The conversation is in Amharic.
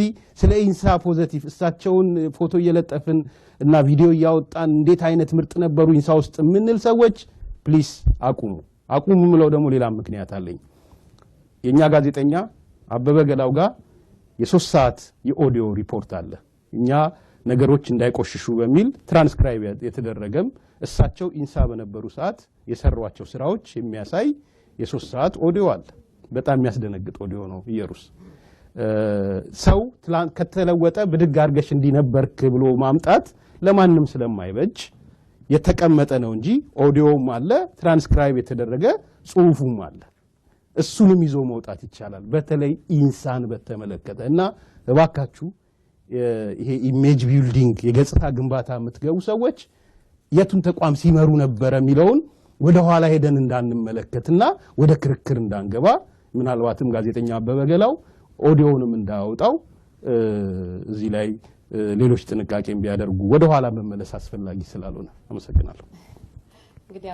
ስለዚህ ስለ ኢንሳ positive እሳቸውን ፎቶ እየለጠፍን እና ቪዲዮ እያወጣን እንዴት አይነት ምርጥ ነበሩ ኢንሳ ውስጥ የምንል ሰዎች please አቁሙ። አቁሙ የምለው ደግሞ ሌላ ምክንያት አለኝ። የእኛ ጋዜጠኛ አበበ ገላው ጋር የ3 ሰዓት የኦዲዮ ሪፖርት አለ። እኛ ነገሮች እንዳይቆሽሹ በሚል ትራንስክራይብ የተደረገም እሳቸው ኢንሳ በነበሩ ሰዓት የሰሯቸው ስራዎች የሚያሳይ የ3 ሰዓት ኦዲዮ አለ። በጣም የሚያስደነግጥ ኦዲዮ ነው። ኢየሩስ፣ ሰው ትላንት ከተለወጠ ብድግ አድርገሽ እንዲነበርክ ብሎ ማምጣት ለማንም ስለማይበጅ የተቀመጠ ነው እንጂ ኦዲዮም አለ፣ ትራንስክራይብ የተደረገ ጽሁፉም አለ። እሱንም ይዞ መውጣት ይቻላል። በተለይ ኢንሳን በተመለከተ እና እባካችሁ ይሄ image building የገጽታ ግንባታ የምትገቡ ሰዎች የቱን ተቋም ሲመሩ ነበረ የሚለውን ወደ ኋላ ሄደን እንዳንመለከትና ወደ ክርክር እንዳንገባ፣ ምናልባትም ጋዜጠኛ አበበ ገላው ኦዲዮውንም እንዳያወጣው እዚህ ላይ ሌሎች ጥንቃቄ ቢያደርጉ፣ ወደኋላ መመለስ አስፈላጊ ስላልሆነ። አመሰግናለሁ። እንግዲህ